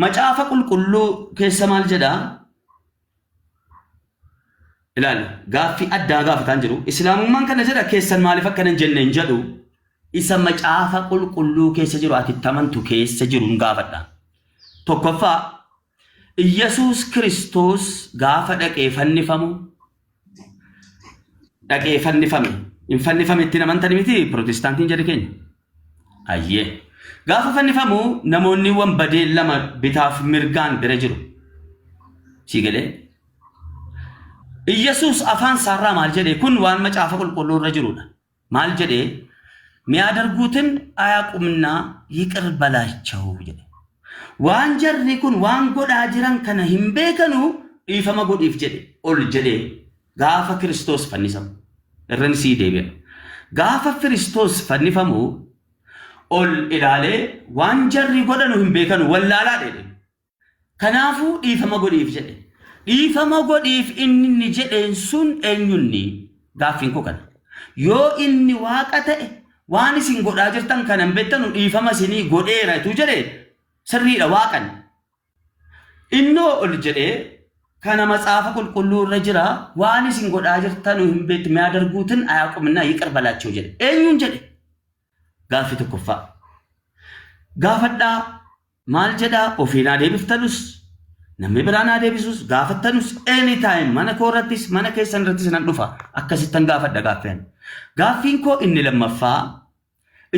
Macaafa Qulqulluu keessa maal jedha? Ilaali, gaaffii addaa gaafataan jiru. Islaamummaan kana jedha, keessan maaliif akkana hin jenne hin jedhu. Isa Macaafa Qulqulluu keessa jiru, ati itti amantu keessa jiru hin gaafadha. Tokkoffaa, Iyyasuus Kiristoos gaafa dhaqee fannifamu, dhaqee fannifame. Hin fannifame ittiin amantani miti Pirootestaantiin jedhe keenya. Ayyee. Gaafa fannifamu namoonni wanbadee lama bitaaf mirgaan bira jiru. Sii galee? Iyyasuus afaan isaarraa maal jedhee? Kun waan Macaafa Qulqulluu irra jirudha. Maal jedhee? ሚያደርጉትን አያውቁምና ይቅር በላቸው jedhe. Waan jarri kun waan godhaa jiran kana hin beekanu, dhiifama godhiif jedhe ol jedhee gaafa Kiristoos fannisamu. Irran sii deebi'a. Gaafa Kiristoos fannifamu ol ilaalee, waan jarri godhanu hin beekanu, wallaalaa jedhe. Kanaafuu dhiifama godhiif jedhe. Dhiifama godhiif inni inni jedheen sun eenyunni? Gaaffiin koo kana. Yoo inni Waaqa ta'e, waan isin godhaa jirtan kana hin beektanu, dhiifama isinii godheera tu jedhe, sirriidha Waaqan. Innoo ol jedhee kana Macaafa Qulqulluu irra jira, waan isin godhaa jirtanu hin beektu, ሚያደርጉትን አያውቁምና ይቅር በላቸው jedhe. Eenyuun jedhe? Gaaffii tokkoffaa. Gaafadhaa maal jedhaa, ofii naa deebiftanus, namni biraa naa deebisus, gaafattanus, anytime mana koo irrattis mana keessan irrattis nan dhufa, akkasittan gaafadha gaaffeen. Gaaffiin koo inni lammaffaa,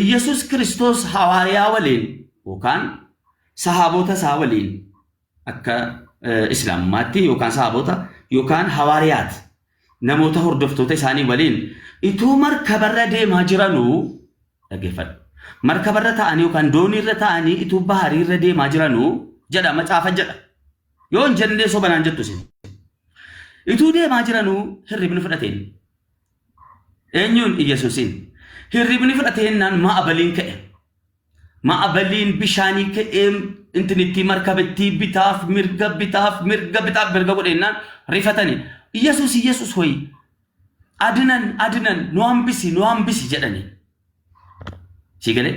Iyyasuus Kiristoos hawaariyaa waliin yookaan sahaabota isaa waliin, akka Islaamummaatti yookaan sahaabota yookaan hawaariyaat namoota hordoftoota isaanii waliin ituu markabarra deemaa jiranuu, dhaggeeffadhu. Markabarra ta'anii yookaan dooniirra ta'anii ituu bahariirra deemaa jiranuu jedha, macaafa jedha. Yoo hin jennee sobanaan jettu isin. Ituu deemaa jiranuu hirribni fudhateen. Eenyuun? Iyyasuusiin. Hirribni fudhateennaan maa'abaliin ka'e. Maa'abaliin bishaanii ka'ee intinitti markabittii bitaaf mirga, bitaaf mirga, bitaaf mirga godheennaan rifatanii. "Iyyasuus, Iyyasuus ሆይ, አድነን, አድነን, nu hambisi, nu hambisi" jedhanii. Si galee?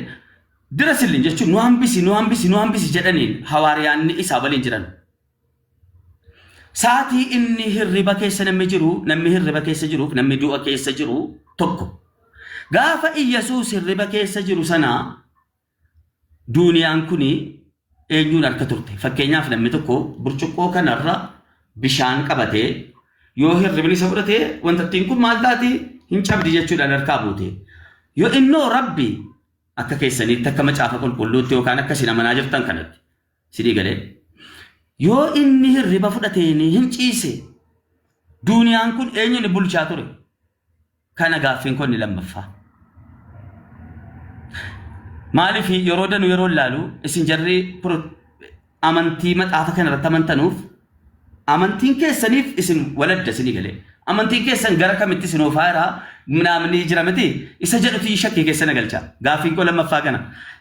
ድረስልን jechuun nu hambisi, nu hambisi, nu hambisi jedhaniin hawaariyaanni isaa waliin jiran. Sa'aatii inni hirriba keessa namni jiru, namni hirriba keessa jiruuf namni du'a keessa jiru tokko. Gaafa Iyyasuus hirriba keessa jiru sana duuniyaan kuni eenyuun harka turte? Fakkeenyaaf, namni tokko burcuqqoo kanarra bishaan qabatee yoo hirribni isa fudhate, wantattiin kun maal taati? Hin cabdi jechuudhaan harkaa buute. Yoo innoo Rabbi akka keessaniitti, akka Macaafa Qulqulluutti yookaan akka isin amanaa jirtan kanatti, sidii galee, yoo inni hirriba fudhateen hin ciise, duuniyaan kun eenyuun bulchaa ture? Kana gaaffiin kun inni lammaffaa. Maaliif yeroo danuu yeroo ilaalu isin jarri amantii maxaafa kana irratti amantanuuf, amantiin keessaniif isin waladda isinii galee. Amantiin keessan gara kamitti isin oofaa jira ምናምን jira miti isa jedhutu shakkii keessa na galcha. Gaaffiin koo lammaffaa kana.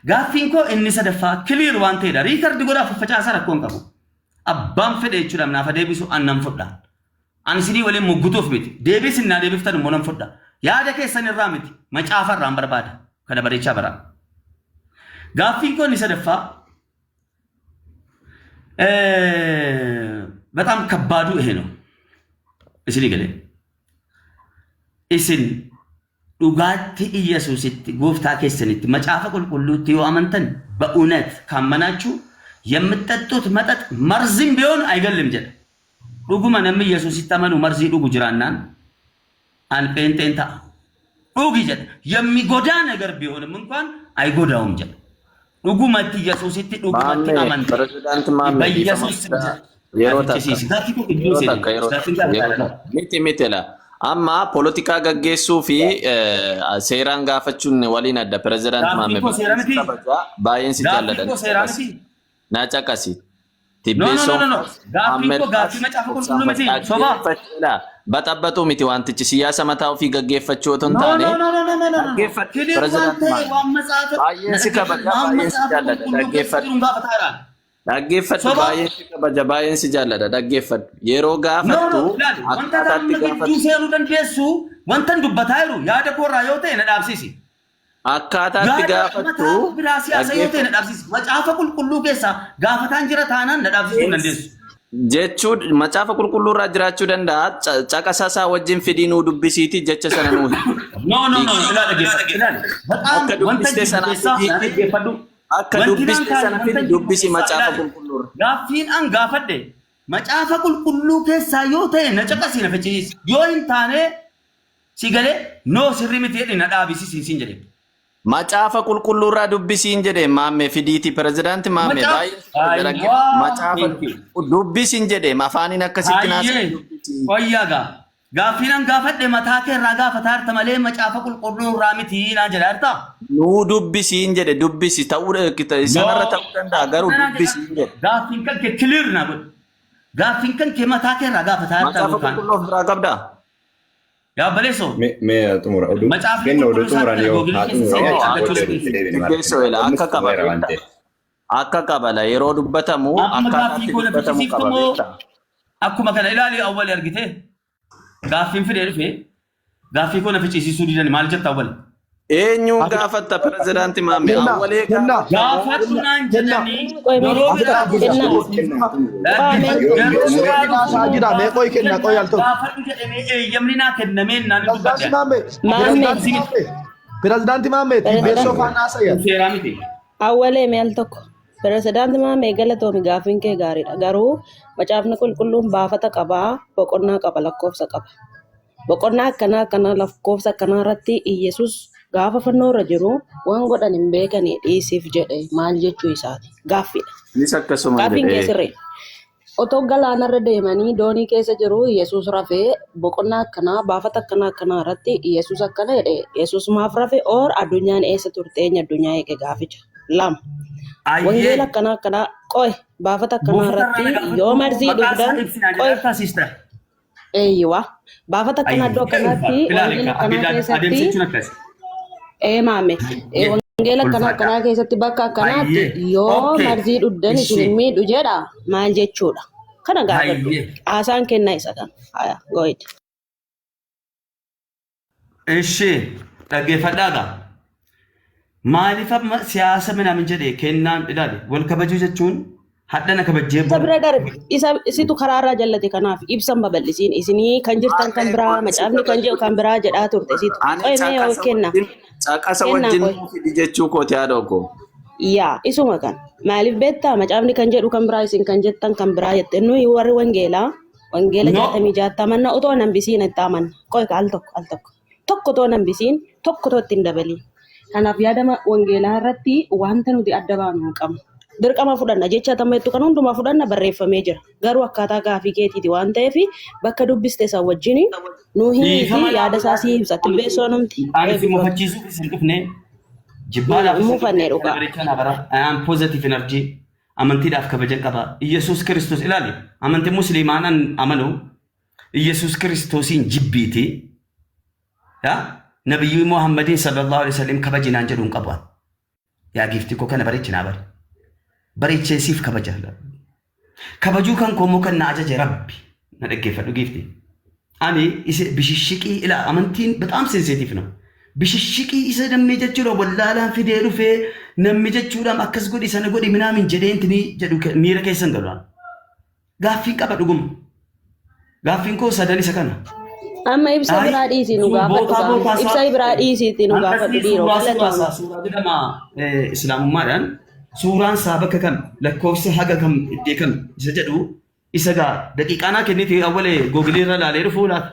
Gaaffiin koo inni sadaffaa clear waan ta'edha. Record godhaa faffacaasaa, rakkoon qabu. Abbaan fedhe jechuudha naafa deebisu an nan fudha. Ani isinii waliin muggutuuf miti. Deebii isin naa deebiftan immoo nan fudha. Yaada keessan irraa miti. Macaafa irraan barbaada. Kana bareechaa bara. Gaaffiin koo inni sadaffaa በጣም ከባዱ ይሄ ነው። Isinii galee? Isin dhugaatti Iyyasuusitti, gooftaa keessanitti, Macaafa Qulqulluutti yoo amantan, በእውነት ካመናችሁ የምትጠጡት መጠጥ መርዝም ቢሆን አይገልም jedha. Dhuguma namni Yesuusitti amanu marzii dhugu jiraannaan an pheenxeen ta'a. Dhugi jedha. የሚጎዳ ነገር ቢሆንም እንኳን አይጎዳውም jedha. Dhugumatti Yesuusitti dhugumatti Maammee, amante. Pirezidaanti Maammee, dhiifama በኢየሱስ ስም guddaa. Yeroo takka. Fichisiisi. Gaaffii koo gidduu Yeroo seeni. takka, yeroo Gaaffiin takka, yeroo gaafataadha. takka. Miti, miti la. Amma poolitikaa gaggeessuu fi seeraan gaafachuun waliin adda. Pirezidaanti Gaaffiin Maammee koo seera baay'een si miti. kabaja, baay'een si Gaaffiin jaalladha. koo seera miti. Na caqasi. No, no, no, Tibbeessoon no, no. Gaaffiin koo gaaffii Macaafa Qulqulluu miti. Soba. Dhaggeeffadha. Baxabbatuu miti wantichi, siyaasa mataa ofii gaggeeffachuu otoo hin No, taane. no, no, no, no, no, no, no. Dhaggeeffadhu. Clear waan Pirezidaanti ta'e Maammee. waan macaafa Baay'een si kabaja, waan baay'een si Macaafa jaalladha. Qulqulluu keessa Dhaggeeffadhu. jiru gaafataadhaan. Dhaggeeffadhu. Soba. Baay'een si kabaja, baay'een si jaalladha. Dhaggeeffadhu. Yeroo No, no, gaafattu ilaali. Wanta akkaataatti amma gidduu gaafattu. seenuu dandeessu, wanta dubbataa jiru yaada koorraa yoo ta'e na dhaabsisi. Akkaataatti Yaada gaafattu mataa biraa siyaasa yoo ta'e dhaggeeffadhu. na dhaabsisi. Macaafa qulqulluu keessaa gaafataan jira taanaan na dhaabsisuu hin dandeessu. Jechuun macaafa qulqulluu irraa jiraachuu danda'a. Caqasa isaa wajjin fidii nuu dubbisiiti jecha sana nuu himi. No, no, no, ilaa dhaggeeffadhu. Ilaali. Baqaan Akka wanta dubbiste jiru sana keessaa na fidii dhaggeeffadhu. akka Wanti naan dubbiste taane sana wanta fidi jiru dubbisi keessaa macaafa ilaali. qulqulluu irra. Gaaffiin an gaafadhe macaafa qulqulluu keessaa yoo ta'e na caqasii na fichisiisi. Yoo hin taane si galee no sirrii miti jedhi na dhaabisi siin jedhe. Macaafa qulqulluu irraa dubbisiin jedhe maammee fidiiti pirezidaanti maammee Macaafa baay'ee si kabaja Ayyoo macaafa thank you. dubbisiin jedhe afaaniin akkasitti naasa'e Hayyee dubbisi. wayyaa gaa. Gaaffiin an gaafadhe mataa kee irraa gaafataa jirta malee macaafa qulqulluu irraa miti naan jedha jirta. Nuu dubbisiin jedhe dubbisi ta'uu sanarra No. ta'uu danda'a garuu Naan jedha. dubbisiin jedhe. Gaaffiin kan kee clear naa godhe. Gaaffiin kan kee mataa kee irraa gaafataa jirta Macaafa yookaan. qulqulluu of biraa qabdaa? Yaa obboleessoo Mee mee xumura oduu macaafni kenna oduu qulqulluu isaa xumuraan kana yoo googilii haa keessa xumuranii seenee achi argachuu booddee dandeessa. oduutti deebine maal Xiqqeessoo ila innis akka qaba xumureera waan beektaa? ta'eef. Akka qabala yeroo dubbatamu Amma akkaataatti gaaffii koo na dubbatamuu fichisiiftu qaba moo beektaa? akkuma kana ilaali awwali argite gaaffiin fidee dhufe gaaffii koo na fichisiisuu didan maal jetta awwali? Eenyuun gaafatta pirezidaanti Maammee? Kennaa, Awwalee kennaa. gaafatta moo? Gaafadhu naan Kennaa. jedhanii Qoy mee yeroo biraa kennaa. Kennaa Qoy mee yoo inni yeroo xumure biraa Haasaa jira, mee qoy kenna, qoy al tokko. gaafadhu jedhamee eeyyamni naa kennameen naan Pirezidaanti dubbadhe. Maammee, Maammee. pirezidaanti Maammee, pirezidaanti Maammee, Tibbeessoo faana haasa'e. Seeraa miti. Awwalee mee al tokko. Pirezidaanti Maammee galatoomi gaaffiin kee gaariidha. Garuu macaafni qulqulluun baafata qabaa, boqonnaa qaba, lakkoofsa qaba. Boqonnaa akkanaa akkanaa lakkoofsa akkanaa irratti Iyyasuus gaafa fannoo irra jiru waan godhan hin beekanii dhiisiif jedhe maal jechuu isaati? Gaaffiidha. Innis akkasuma Gaaffiin kee jedhee. sirrii. Otoo galaanarra deemanii doonii keessa jiru Yesuus rafee boqonnaa akkanaa baafata akkanaa akkanaa irratti Yesuus akkana jedhe Yesuus maaf rafe or addunyaan eessa turte eenyu addunyaa eege gaaficha. Lama. Ayyee Wangeela akkanaa akkanaa qoy baafata akkanaa buufata irraa na irratti yoo gaafadhu marzii maqaa isaa dhugdan ibsinaa qoy jedha sister. eeyyuwa baafata akkanaa iddoo Ayyee akkanaatti ilaali wangeela akkanaa adeemsa keessatti jechuun akkas. ee maame Ayyee wangeela akkanaa ulfaadha. akkanaa keessatti bakka akkanaatti Ayyee yoo okay marzii dhugdan isin hin ishee miidhu jedha maal jechuudha kana gaafadhu ayyee haasaan kennaa isa kana haya go ahead. ishee dhaggeeffadhaa gaa. Maaliif amma siyaasa minaamin jedhee kennaan ilaali wal kabajuu jechuun hadhana kabajjee Isa bor bira darbi isa isitu karaarraa jallate kanaaf ibsan babal'isiin isinii kan jirtan kan Maammee biraa waan si macaafni kan jedhu kabaju kan biraa jedhaa turte isitu ani qoy mee yoo caqasa kenna wajjin caqasa kennaa wajjin qoy nuu fidi jechuu kooti haadha koo. Yaa isuma kan maaliif beektaa macaafni kan jedhu kan biraa isin kan jettan kan biraa jette nuyi warri wangeelaa wangeela No 66 amanna otoo hin hambisiin itti amanna qoy ka al tokko al tokko tokko otoo hin hambisiin tokko otoo itti hin dabaliin kanaaf yaadama wangeelaa irratti wanta nuti adda baanu hin qabnu dirqama fudhanna jecha tammeettu kan hundumaa fudhanna barreeffamee jira garuu akkaataa gaafii keetiiti waan ta'eef bakka dubbiste san wajjin nuu himii fi dhiifama naa yaada isaa godhaa sii ibsa tibbeessoo namti ani si eebbifame mufachiisuuf isin dhufne jibbaadhaaf hin isin dhufne mufanne kana dhugaa. bareechaa naa bara I am positive energy amantiidhaaf kabajan qaba Iyesuus Kiristoos ilaali amantii musliimaan an amanu Iyesuus Kiristoosiin jibbiiti yaa nabiyyuu Muhammadiin sallallahu alaihi wasallam kabajinaan jedhu hin qabu an. Yaa giiftii koo kana bareechi naa bari bareechee siif kabaja kabajuu kan koo immoo kan na ajaje rabbi na dhaggeeffadhu giiftii ani isa bishishqii ila amantiin በጣም sensitive ነው bishishqii isa namni jechuudha wallaalaan fidee dhufee namni jechuudhaan akkas godhi sana godhi minaamin jedhee intini jedhu miira keessan galu gaaffiin qaba dhuguma gaaffiin koo sadan isa kana Amma ibsa Ay, biraa dhiisii nu sun gaafadhu bootaa qaama. bootaa Ibsa isaa biraa dhiisiitti nu gaafadhu akkasii dhiiroo suuraa suuraa galatoomne. isaa suuraa jedhama islaamummaadhaan suuraan isaa bakka kam lakkoofsa haga kam iddee kam isa jedhu isa gaa daqiiqaanaa kenniti awwalee googilii irra laalee dhufuu laata.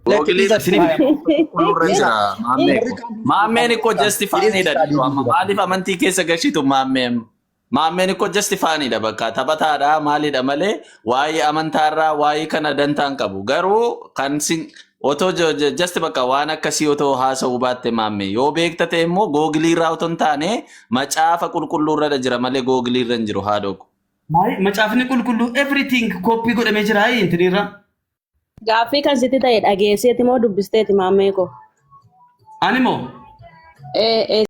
Googilii Isinif qulqulluu irra jira maammee Warri ko. kaan Maammeen ikkoo justifaaniidha dhiiroo amma maaliif amantii keessa gashitu maammeen? Maammeen ikkoo justifaaniidha bakka taphataadha maalidha malee waa'ee amantaarraa waa'ee kana dantaan qabu. Garuu kan sin otoo just bakka waan akkasii otoo haasa'uu baatte maammee yoo beekta ta'e immoo googilii irraa otoo hin taane macaafa qulqulluu irra jira malee googilii irra hin jiru haadha ko. Macaafni qulqulluu everything copy godhamee jira intinirra. Gaaffii kan sitti ta'e dhageesseeti moo dubbisteeti maammee koo? Ani moo Ee.